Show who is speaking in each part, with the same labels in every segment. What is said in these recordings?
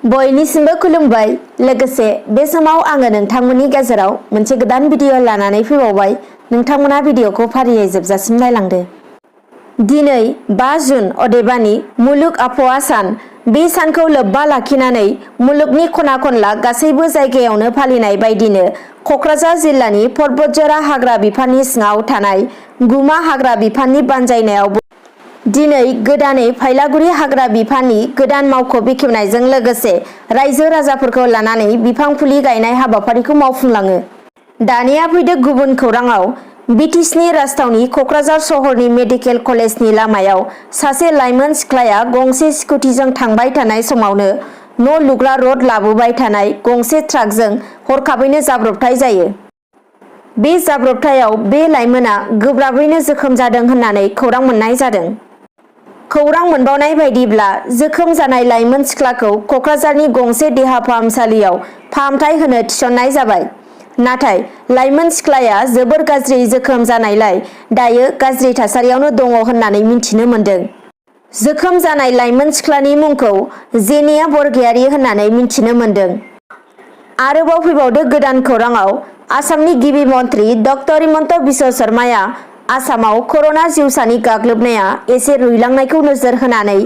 Speaker 1: बयनिसिमबो खुलुमबाय। लोगोसे बे समाव आङो नोंथांमोननि गेजेराव मोनसे गोदान भिडिअ लानानै फैबावबाय। नोंथांमोना भिडिअखौ फारियै जोबजासिम नायलांदो। दिनै 5 जुन अदेबानि मुलुग आबहावा सान। बे सानखौ लोब्बा लाखिनानै मुलुगनि खना खनला गासैबो जायगायावनो फालिनाय बायदिनो कक्राझार जिल्लानि पर्बतजरा हाग्रा बिफाननि सिङाव थानाय गुमा हाग्रा बिफाननि बानजायनायावबो दिनै गोदानै फायलागुरि हाग्रा बिफाननि गोदान मावख' बेखेवनायजों लोगोसे रायजो राजाफोरखौ लानानै बिफां फुलि गायनाय हाबाफारिखौ मावफुंलाङो। दानिया फैदो गुबुन खौराङाव। बिटिसिनि राजथावनि कक्राझार सहरनि मेडिकेल कलेजनि लामायाव सासे लाइमोन सिख्लाया गंसे स्कुटिजों थांबाय थानाय समावनो न' लुग्रा रड लाबोबाय थानाय गंसे ट्राकजों हरखाबैनो जाब्रबथाय जायो। बे जाब्रबथायाव बे लाइमोना गोब्राबैनो जोखोम जादों होननानै खौरां मोननाय जादों। खौरां मोनबावनाय बायदिब्ला जोखोम जानाय लाइमोन सिख्लाखौ कक्राझारनि गंसे देहा फाहामसालियाव फाहामथाय होनो थिसननाय जाबाय। नाथाय लाइमोन सिख्लाया जोबोर गाज्रि जोखोम जानायलाय दायो गाज्रि थासारियावनो दङ होननानै मिथिनो मोन्दों। जोखोम जानाय लाइमोन सिख्लानि मुंखौ जेनिया बरगयारी होननानै मिथिनो मोन्दों। आरोबाव फैबावदो गोदान खौराङाव। आसामनि गिबि मन्थ्रि डक्टर हिमन्त बिश्व शर्माया आसामाव कर'ना जिउसानि गाग्लोबनाया एसे रुइलांनायखौ नोजोर होनानै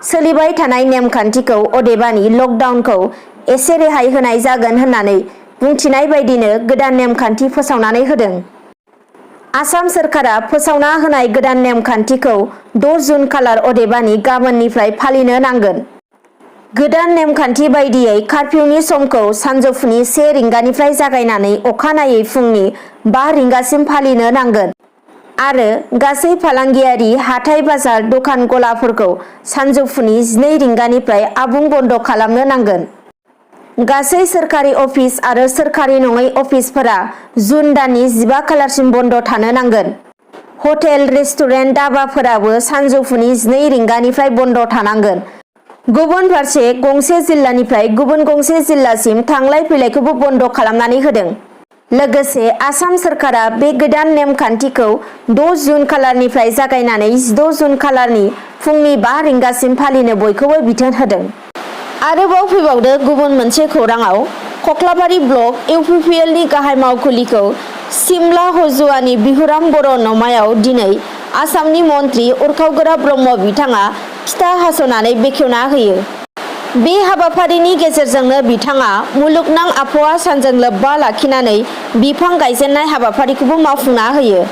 Speaker 1: सोलिबाय थानाय नेमखान्थिखौ अदेबानि लकडाउनखौ एसे रेहाय होनाय जागोन होननानै बुंथिनाय बायदिनो गोदान नेमखान्थि फोसावनानै होदों। आसाम सोरखारा फोसावना होनाय गोदान नेमखान्थिखौ 6 जुन खालार अदेबानि गाबोननिफ्राय फालिनो नांगोन। गोदान नेमखान्थि बायदियै कार्फिउनि समखौ सानजौफुनि 1 रिंगानिफ्राय जागायनानै अखानायै फुंनि 5 रिंगासिम फालिनो नांगोन आरो गासै फालांगियारि हाथाइ बाजार दखान गलाफोरखौ सानजौफुनि 12 रिंगानिफ्राय आबुं बन्द खालामनो नांगोन। गासै सोरखारि अफिस आरो सोरखारि नङै अफिसफोरा जुन दाननि 15 खालारसिम बन्द थानो नांगोन। हटेल रेस्टुरेन्ट दाबाफोराबो सानजौफुनि 12 रिंगानिफ्राय बन्द थानांगोन। गुबुन फारसे गंसे जिल्लानिफ्राय गुबुन गंसे जिल्लासिम थांलाय फैलायखौबो बन्द खालामनानै होदों। लोगोसे आसाम सोरखारा बे गोदान नेमखान्थिखौ 6 जुन खालारनिफ्राय जागायनानै 16 जुन खालारनि फुंनि 5 रिंगासिम फालिनो बयखौबो बिथोन होदों। आरोबाव फैबावदो गुबुन मोनसे खौराङाव। खख्लाबारि ब्लक इउपिपिएलनि गाहाय मावखुलिखौ सिमला हजुवानि बिहुराम बर' नमायाव दिनै आसामनि मन्थ्रि उरखाव ब्रह्म बिथाङा फिथा हास'नानै बेखेवना होयो। बे हाबाफारिनि गेजेरजोंनो बिथाङा मुलुगनां आबहावा सानजों लोब्बा लाखिनानै बिफां गायजेननाय हाबाफारिखौबो मावफुंना होयो।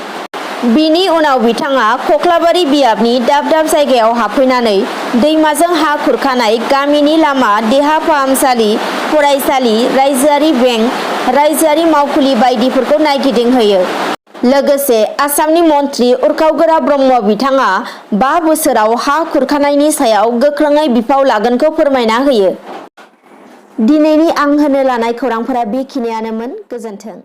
Speaker 1: बिनि उनाव बिथाङा खख्लाबारि बियाबनि दाब दाब जायगायाव हाबफैनानै दैमाजों हा खुरखानाय गामिनि लामा, देहा फाहामसालि, फरायसालि, रायजोआरि बेंक, रायजोआरि मावखुलि बायदिफोरखौ नायगिदिंहोयो। लोगोसे आसामनि मन्थ्रि उरखाव ब्रह्म बिथाङा 5 बोसोराव हा खुरखानायनि सायाव गोख्रोङै बिफाव लागोनखौ फोरमायना होयो। दिनैनि आं होनो लानाय खौरांफोरा बेखिनियानोमोन। गोजोन्थों।